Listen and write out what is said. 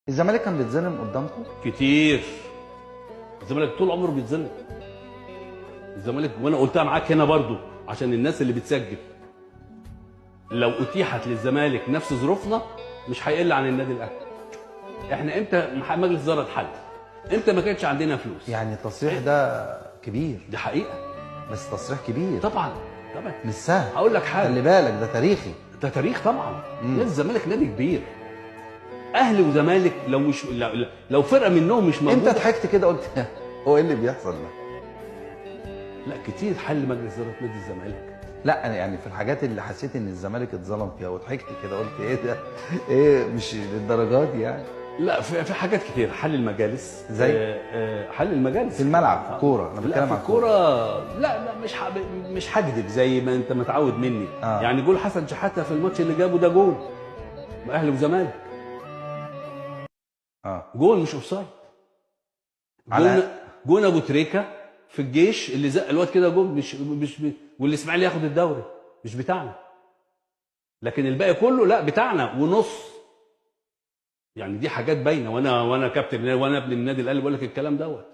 الزمالك كان بيتظلم قدامكم كتير. الزمالك طول عمره بيتظلم. الزمالك، وانا قلتها معاك هنا برضو عشان الناس اللي بتسجل، لو اتيحت للزمالك نفس ظروفنا مش هيقل عن النادي الاهلي. احنا امتى مجلس ادارة اتحل؟ امتى ما كانش عندنا فلوس؟ يعني التصريح ده كبير. دي حقيقة، بس تصريح كبير طبعا طبعا، مش سهل. هقول لك حاجة، خلي بالك ده تاريخي، ده تاريخ طبعا. نادي الزمالك نادي كبير، اهلي وزمالك لو مش لو فرقه منهم مش موجودة. امتى ضحكت كده قلت هو ايه اللي بيحصل ده؟ لا كتير حل مجلس ادارة نادي الزمالك. لا انا يعني في الحاجات اللي حسيت ان الزمالك اتظلم فيها وضحكت كده قلت ايه ده؟ ايه مش للدرجات دي يعني؟ لا في حاجات كتير، حل المجالس زي حل المجالس في الملعب، في الكورة. انا بتكلم في عن الكورة. لا لا مش هكذب زي ما انت متعود مني. يعني جول حسن شحاته في الماتش اللي جابه ده جول اهلي وزمالك، جول مش offside. جون ابو تريكه في الجيش اللي زق الواد كده جول، مش والاسماعيلي ياخد الدوري مش بتاعنا، لكن الباقي كله لا بتاعنا ونص. يعني دي حاجات باينة، وانا كابتن وانا ابن النادي الاهلي بقول لك الكلام دوت.